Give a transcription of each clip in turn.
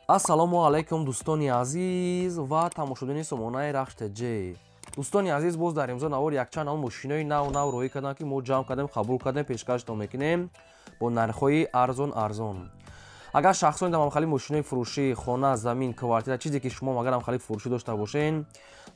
Ассалому алайкум, дӯстони азиз ва тамошобинони сомонаи Рахш ТЖ. Дӯстони азиз, боз дар имзо навор якчанд намуд мошинои нав нав роҳӣ кардам, ки мо ҷамъ кардем, қабул кардем, пешкаштон мекунем бо нархҳои арзон арзон. Агар шахсоне дар ҳамхали мошинои фурӯшӣ, хона, замин, квартира, чизе ки шумо агар ҳамхали фурӯшӣ дошта бошен,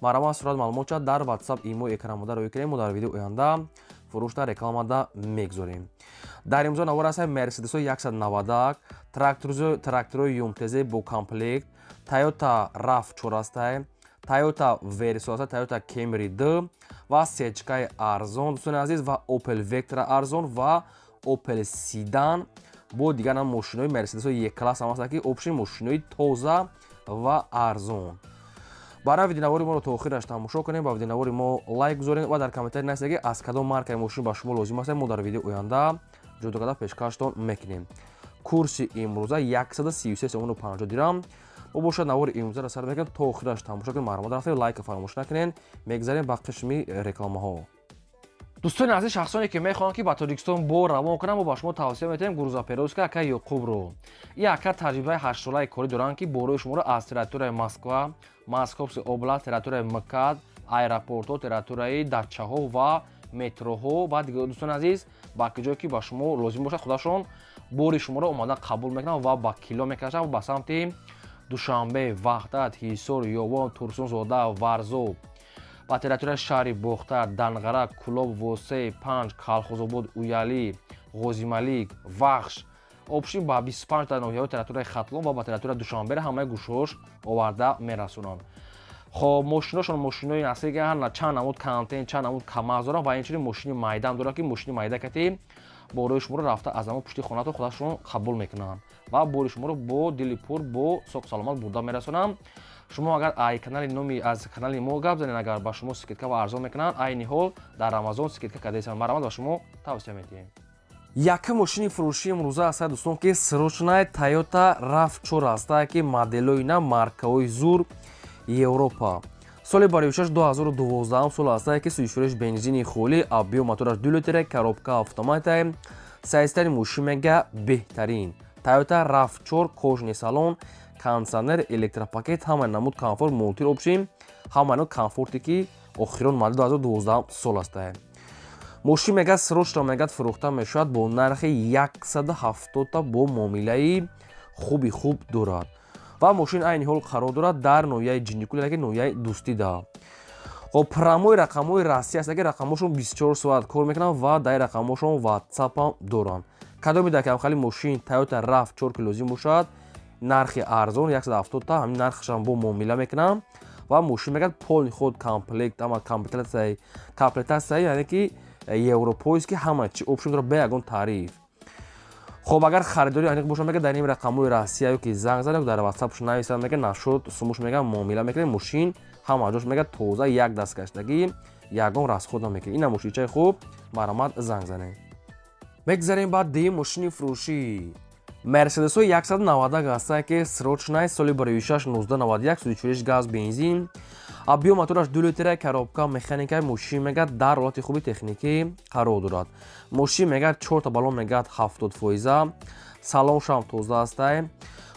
марҳамат, сурат маълумот шад дар WhatsApp, имо экранмода роҳӣ кунем, мо дар видео оянда фурӯшта рекламада мегузорем. Дар имзо навор ҳастанд Мерседесҳои 190, тракторҳои ЮМТЗ бо комплект, Toyota RAV4 ҳастай, Toyota Verso ҳаста, Toyota Camry 2 ва сечкаи арзон, дӯстони азиз, ва Opel Vectra арзон ва Opel Sedan, бо дигар нам мошинои Мерседесҳои Е-класс ҳам ҳастанд, ки общий мошинои тоза ва арзон. Барои видеонавори моро то охираш тамошо кунем, ба видеонавори мо лайк гузорем ва дар комментарий нависед, ки аз кадом маркаи мошин ба шумо лозим аст, мо дар видео оянда ҷудо карда пешкаштон мекунем. Курси имрӯза 133 сомону 50 дирам. Мо бошад навори имрӯзаро сар мекунем, то охираш тамошо кунем, марҳамат, рафта лайка фаромӯш накунед. Мегзарем ба қисми рекламаҳо. Дӯстони азиз, шахсоне ки мехоҳанд, ки ба Тоҷикистон бор равон кунанд, мо ба шумо тавсия метиҳем грузоперевозка ака Ёқубро. И ака таҷрибаи 8-солаи корӣ доранд, ки борои шуморо аз территорияи Москва, Московский область, территорияи МКАД, аэропортҳо, территорияи дачаҳо ва метроҳо ва дигар, дӯстони азиз, ба ҷое ки ба шумо лозим бошад, худашон бори шуморо омода қабул мекунанд ва ба кило мекашанд ба самти Душанбе, Ваҳдат, Ҳисор, Ёвон, Турсунзода, Варзоб, ба территорияи шаҳри Бохтар, Данғара, Кӯлоб, Восеъ, Панҷ, Калхозобод, Уялӣ, Ғозималик, Вахш, общий ба 25 та ноҳияҳои территорияи Хатлон ва ба территорияи Душанберо ҳамаи гӯшаҳош оварда мерасонанд. Хоб, мошиношон мошинои аслӣ, чанд намуд контейнер, чанд намуд КамАЗ доранд ва инчунин мошини майдаам доранд, ки мошини майда кати борои шуморо рафта аз ҳамон пушти хонатон худашон қабул мекунанд ва бори шуморо бо дили пур, бо соқ саломат бурда мерасонанд. Шумо агар ай канали номи аз канали мо гап занед, агар ба шумо скидка ва арзон мекунанд. Айни ҳол дар Рамазон скидка кардаистанд, марҳамат, ба шумо тавсия медиҳем. Якум мошини фурӯшии имрӯза аста, дӯстон, ки срочная Toyota RAV4 аста, ки моделҳои нав, маркаҳои зур, Европа, соли бароишаш 2012 сол аста, ки сӯзишвориш бензини холӣ, объём мотораш 2 литра, коробка автомата, состояние мошин мега беҳтарин. Toyota RAV4, кожаный салон, кондиционер, электропакет, ҳамаи намуд комфорт, мулти общий, ҳамаи намуд комфорте, ки охирон модел, 2012 сол аста. Мошин мега срочно мегад фурӯхта мешавад бо нархи 170, бо муомилаи хуби хуб дорад ва мошин айни ҳол қарор дорад дар ноҳияи Ҷиндикул, яке ноҳияи Дӯстида. Хоб, прямой рақамҳои Россия аст, ки рақамҳошон 24 соат кор мекунанд ва дар рақамҳошон WhatsApp-ам доранд. Кадоме дар камхали мошин Toyota RAV4 ки лозим бошад, нархи арзон 170 та, ҳамин нархашам бо муомила мекунам ва мошин мегад полный ход, комплект, ама комплектация, яъне ки европейский, ҳама чи общем дорад бе ягон тариф. Хоб, агар харидори аниқ бошад, мега дар ин рақамҳои Россия ки занг зад, дар WhatsApp нависад, мега нашуд сумуш, мега муомила мекунем. Мошин ҳама ҷош мега тоза, як даст гаштагӣ, ягон расход намекунем. Ина мошинчаи хуб, марҳамат, занг занем. Мегзарем ба дуюм мошини фурӯшӣ. Мерседесҳои 190 ҳастанд, ки срочный, соли бароишаш 1991, сӯзишвориш газ, бензин, объём мотораш 2 литра, коробка механика. Мошин мегад дар ҳолати хуби техникӣ қарор дорад. Мошин мегад чорта баллон мегад 70 фоиза, салоншам тоза ҳастай.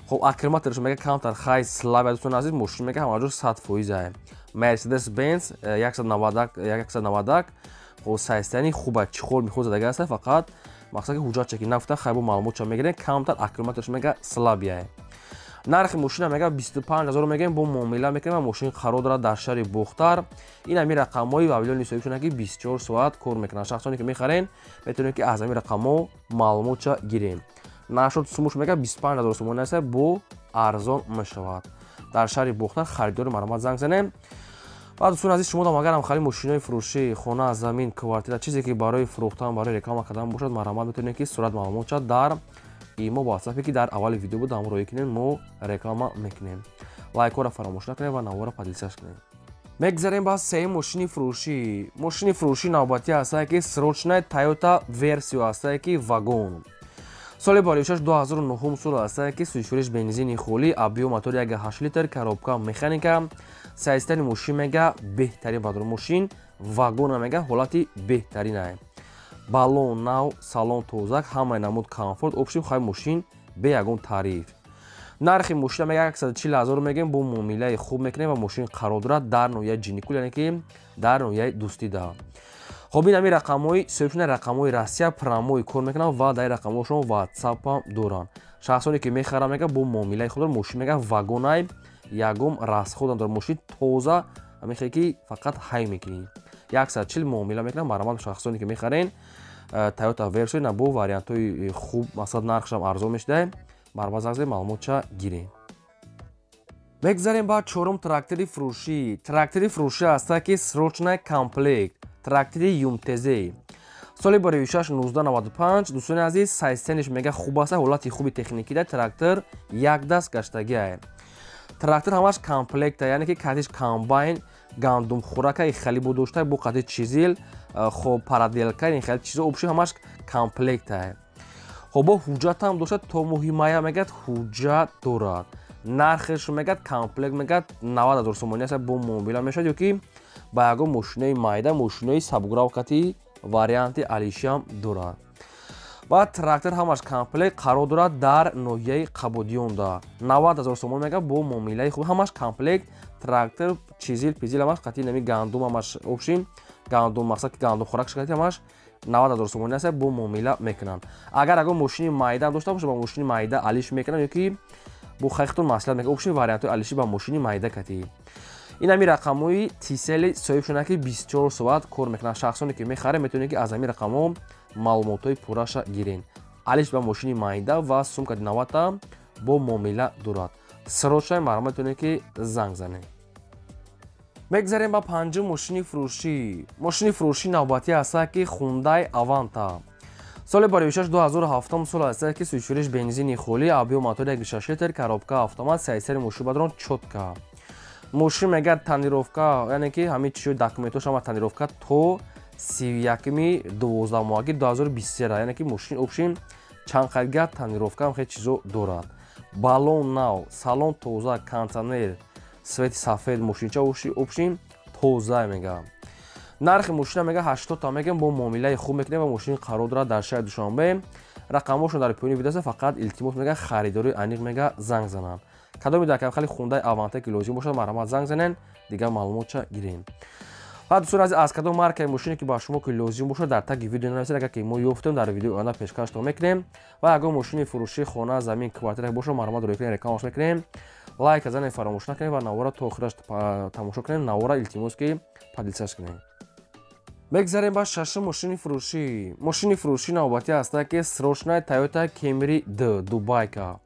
Хоб, аккумуляторш мега камтар хай слабый. Дӯстони азиз, мошин мега ҳамаҷо 100 фоиза. Мерседес Бенз 190. Хоб, состояние хуба, чехол мехол задага аста, фақат мақсад ки ҳуҷҷатча ки нафта хайбо маълумотча мегирем, камтар аккумуляторш мега слабый. Нархи мошина мега 25 ҳазор мегӯем, бо муомила мекунем ва мошин қарор дорад дар шаҳри Бохтар. Ин ҳамин рақамҳои вавилони соҳибшона, ки 24 соат кор мекунанд. Шахсоне ки мехарен, метавонед, ки аз ҳамин рақамҳо маълумотча гирем. Нашуд сумуш мега 25 ҳазор сомонӣ аст, бо арзон мешавад. Дар шаҳри Бохтар харидори, марҳамат, занг занем. Ва дӯстони азиз, шумо дам агарам хали мошинои фурӯшӣ, хона, замин, квартира, чизе ки барои фурӯхтан, барои реклама кардан бошад, марҳамат, метавонед, ки сурат маълумотча дар имо, ватсапе ки дар аввали видео буд, ҳамроҳӣ кунем, мо реклама мекунем. Лайкҳоро фаромӯш накунем ва навора поделиться кунем. Мегзарем ба сеюм мошини фурӯшӣ. Мошини фурӯшӣ навбатӣ ҳастае, ки срочная Toyota Версио ҳастае, ки вагон, соли бароишаш 2009 сол ҳастае, ки сӯзишвориш бензини холӣ, объём мотор 1,8 литр, коробка механика. Состояние мошин мега беҳтарин бадор. Мошин вагона, мега ҳолати беҳтаринае, баллон нав, салон тозак, ҳамаи намуд комфорт, общем хай мошин бе ягон тариф. Нархи мошина мега 140 ҳазор мегем, бо муомилаи хуб мекунем ва мошин қарор дорад дар ноҳияи Ҷиникул, яъне ки дар ноҳияи Дӯстида. Хоб, ин ҳамин рақамҳои соҳибшуна, рақамҳои Россия прямой кор мекунанд ва дар рақамҳошон ватсапам доранд. Шахсоне ки мехаранд, мега, бо муомилаи худ мошин, мега, вагонай, ягон расходам дорад, мошин тоза, ҳамин ки фақат ҳай мекунӣ. 140 муомила мекунам. Марҳамат, шахсоне ки мехарен Toyota Verso на бо вариантҳои хуб, масалан, нархшам арзон мешуда, марҳамат, занг занед, маълумотша гирем. Мегзарем ба чорум трактори фурӯшӣ. Трактори фурӯшӣ ҳаста ки срочный комплект, трактори ЮМТЗ, соли бароишаш 1995. Дӯстони азиз, состояние ш мега хуб аста, ҳолати хуби техникида, трактор якдаст гаштагиа. Трактор ҳамаш комплекта, яъне ки катиш комбайн, гандумхӯрака хали бо дошта, бо қати чизил, хоб, параделка, ин хели чизо, общий ҳамаш комплекта. Хоб, бо ҳуҷҷатам дошта, то моҳи мая мегӯяд ҳуҷҷат дорад. Нархеш мегӯяд комплект мегӯяд 90 ҳазор сомонӣ аст, бо муомила мешавад ё ки ба ягон мошинаи майда, мошинаи сабукрав кати варианти алишиам дорад. Баъд трактор ҳамаш комплект, қарор дорад дар ноҳияи Қабодиёнда. 90 ҳазор сомон мегӯяд, бо муомилаи хуб, ҳамаш комплект, трактор, чизил пизил ҳамаш қати нами гандум, ҳамаш общий гандум, мақсад ки гандумхӯрак шакати, ҳамаш 90 ҳазор сомонӣ аст, бо муомила мекунанд. Агар ягон мошини майда дошта бошад, ба мошини майда алиш мекунанд ё ки бо хайхтон маслиҳат мекунанд, общий вариантҳои алишӣ ба мошини майда кати. Ин ҳамин рақамҳои Тисели соҳибшона ки 24 соат кор мекунанд. Шахсоне ки мехаред, метавонед ки аз ҳамин рақамҳо маълумотҳои пурраша гирен. Алиш ба мошини майда ва сумкади 90-та бо муомила дорад. Срочно марҳамат, метавонед ки занг занед. Мегзарем ба панҷум мошини фурӯшӣ. Мошини фурӯшӣ навбатӣ ҳаста ки Хундай Аванта, соли бароишаш 2007 сол аста ки сӯзишвориш бензини холӣ, объём мотор 1,6 литр, коробка автомат, состояние мошин бадрон чётко. Мошин мегӯяд тонировка, яъне ки ҳамин чизҳои документош ҳама тонировка то 31-и 12 моҳаги 2023, яъне ки мошин общий чанд қадга тонировка ҳам хеле чизо дорад. Баллон нав, салон тоза, кондиционер, цвети сафед, мошинча общий тоза мега. Нархи мошина мега 80 та мегем, бо муомилаи хуб мекунем ва мошин қарор дорад дар шаҳри Душанбе. Рақамҳошон дар поёни видео. Фақат илтимос мега, харидори аниқ мега занг зананд. Кадоми дар хали Хундай Аванта ки лозим бошад, марҳамат, занг занен, дигар маълумотша гирем. Ва дӯстони азиз, аз кадом маркаи мошине ки ба шумо ки лозим бошад, дар таги видео нависед. Агар ки мо ёфтем, дар видеои оянда пешкаштон мекунем. Ва ягон мошини фурӯшии хона, замин, квартира бошад, марҳамат, рӯй кунем, рекламаш мекунем. Лайк занед фаромӯш накунед ва навора то охираш тамошо кунед. Навора илтимос ки поделиться кунед. Мегзарем ба шашум мошини фурӯшӣ. Мошини фурӯшӣ навбатӣ ҳаста ки срочная Toyota Camry D дубайка,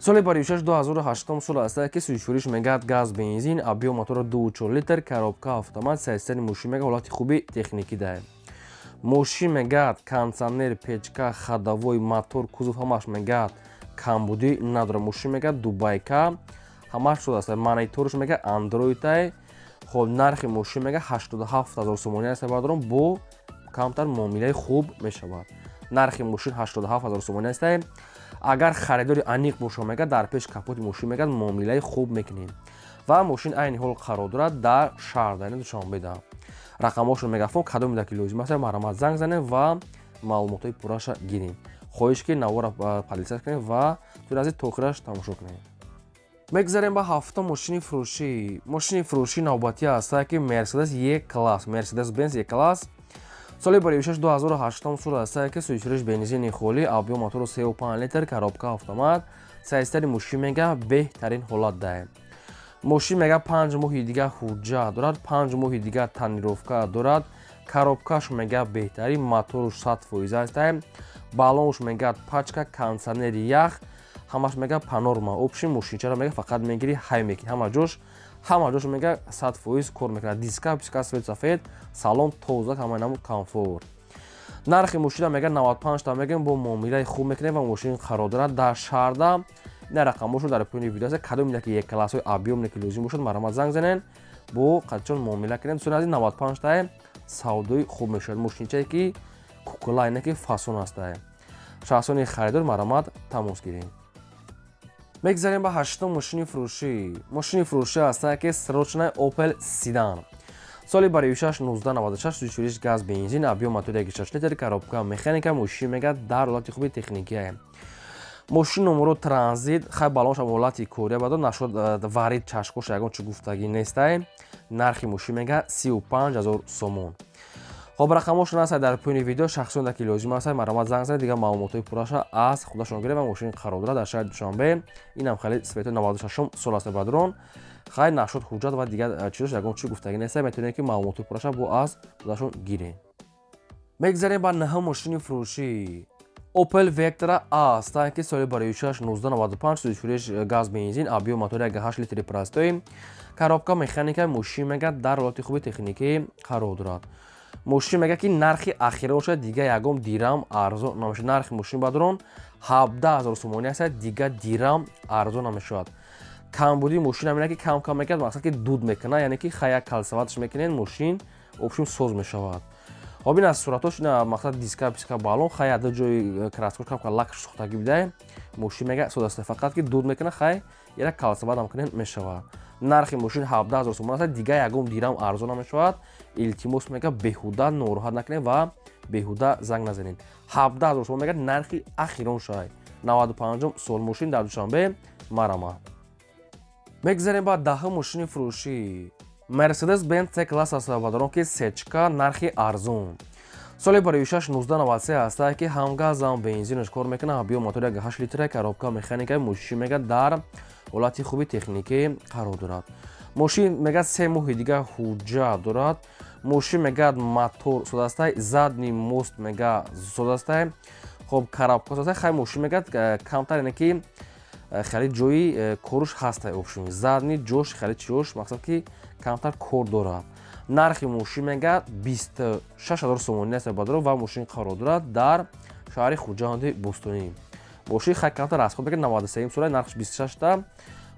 соли баришаш 2008 сол аста ки сӯзишвориш мегӯяд газ бензин, объём мотора 2,4 литр, коробка автомат, состояние мошин мега ҳолати хуби техникӣ даҳ. Мошин мегӯяд кондиционер, печка, ходовой, мотор, кузов ҳамаш мегӯяд камбудӣ надорад. Мошин мегӯяд дубайка, ҳамаш шудааст, мониторш мегӯяд андроидай. Хоб, нархи мошин мега 87 ҳазор сомонӣ аст, бардорам, бо камтар муомилаи хуб мешавад. Нархи мошин 87 ҳазор сомонӣ аст. Агар харидори аниқ боша, мега дар пеш капоти мошин мегӯяд муомилаи хуб мекунем. Ва мошин айни ҳол қарор дорад дар шаҳр, дар Душанбеда. Рақамҳошро мегафон, кадоме ки лозим аст, марҳамат, занг занем ва маълумотҳои пурраша гирем. Хоҳиш ки навора поделиться кунем ва турази то охираш тамошо кунем. Мегзарем ба ҳафтум мошини фурӯшӣ. Мошини фурӯшӣ навбатӣ ҳаста ки Мерседес Е класс, Мерседес Бенз Е класс, соли баришаш 2008 сол аста ки сӯзишвориш бензини холӣ, объём мотору 3,5 литр, коробка автомат, состояние мошин мега беҳтарин ҳолат даҳем. Мошин мега 5 моҳи дигар ҳуҷҷат дорад, 5 моҳи дигар тонировка дорад, коробкаш мега беҳтарин, моторуш 100% аста, баллонш мега пачка, кондиционери ях, ҳамаш мега по норма. Общий мошинчаро мега фақат мегири, ҳай мекунӣ, ҳама ҷош мега 100% кор мекунад. Диска писка свет сафед, салон тоза, ҳамаи намуд комфорт. Нархи мошина мега 95 та мегӯем, бо муомилаи хуб мекунем ва мошин қарор дорад дар шаҳрда. Ина рақамҳошо дар поёни видео аст. Кадоме ки як классҳои объёмне ки лозим бошад, марҳамат, занг занен, бо қадчон муомила кунем. Дӯстони азиз, 95 тае савдои хуб мешавад. Мошинчае ки кукула, ина ки фасон астае. Шахсони харидор, марҳамат, тамос гирем. Мегзарем ба ҳаштум мошини фурӯшӣ. Мошини фурӯшӣ ҳастае ки срочная Opel седан, соли баришаш 1996, сӯзишвориш газ бензин, объём мотор 1,6 литр, коробка механика. Мошин мега дар ҳолати хуби техникие. Мошин номеро транзит, хай балонш ҳам ҳолати кория бадо нашуд, варид чашкош ягон чӣ гуфтагӣ нестай. Нархи мошин мега 35 000 сомон. Хоб, рақамошон ҳаст дар поёни видео. Шахсоне ки лозим аст, марҳамат, занг занед, дигар маълумотҳои пурраша аз худашон гиред. Ва мошин қарор дорад дар шаҳри Душанбе. Инам хеле цвето 96 сол аст, бадрон. Хай, нашуд ҳуҷҷат ва дигар чизош ягон чӣ гуфтагӣ нест, метавонед ки маълумотҳои пурраша бо аз худашон гиред. Мегзарем ба наҳум мошини фурӯшӣ. Opel Vectra A аст, ки соли бароишаш 1995, сӯзишвориш газ, бензин, объём мотори 1,8 литри простой, коробка механика. Мошин мега дар ҳолати хуби техникӣ қарор дорад. Мошин мега ки нархи ахира бошад, дига ягон дирам арзон намешавад. Нархи мошин, бадрон, 17 000 сомонӣ аст, дига дирам арзон намешавад. Камбудии мошин ҳамина ки кам кам мекунад, мақсад ки дуд мекунад, яъне ки хай як калсаватш мекунед, мошин общем соз мешавад. Хоб, ин аз суратош, ина мақсад диска писка балон, хай ада ҷои краскош кам лакш сӯхтагӣ бидай. Мошин мега содаста, фақат ки дуд мекунад, хай яра калсават ҳам кунед, мешавад. Нархи мошин 17 000 сомон аст, дига ягон дирам арзон намешавад. Илтимос мега, беҳуда нороҳат накунед ва беҳуда занг назанед. 17 000 сомон мега нархи ахирон шай. 95 сол, мошин дар Душанбе, марама. Мегзарем ба даҳум мошини фурӯшӣ. Мерседес Бенз С класс аст, бадарон, ки сечка, нархи арзон, соли бароишаш 1993 аст, ки ҳам газ, ҳам бензинаш кор мекунад, объём мотори 1,8 литра, коробка механика. Мошин мега дар ҳолати хуби техникӣ қарор дорад. Мошин мега 3 моҳи дига ҳуҷҷат дорад. Мошин мега мотор содастай, задний мост мега содастай, хоб, коробка содастай. Хай, мошин мега камтар, яъне ки хеле ҷои коруш ҳастай, общем задний ҷош хеле чиёш, мақсад ки камтар кор дорад. Нархи мошин мега 26 000 сомонӣ аст, бадро, ва мошин қарор дорад дар шаҳри Хуҷанди Бӯстонӣ. Мошин хай камтар расход мекунад, 93 сола, нархш 26 та.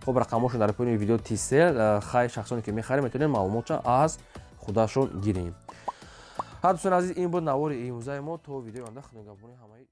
Хоб, рақамошон дар поёни видео тисел. Хай, шахсоне ки мехарем, метавонед маълумотша аз худашон гирем. Ҳа, дӯстони азиз, ин буд навори имрӯзаи мо. То видеои оянда худонигаҳбони ҳамаи.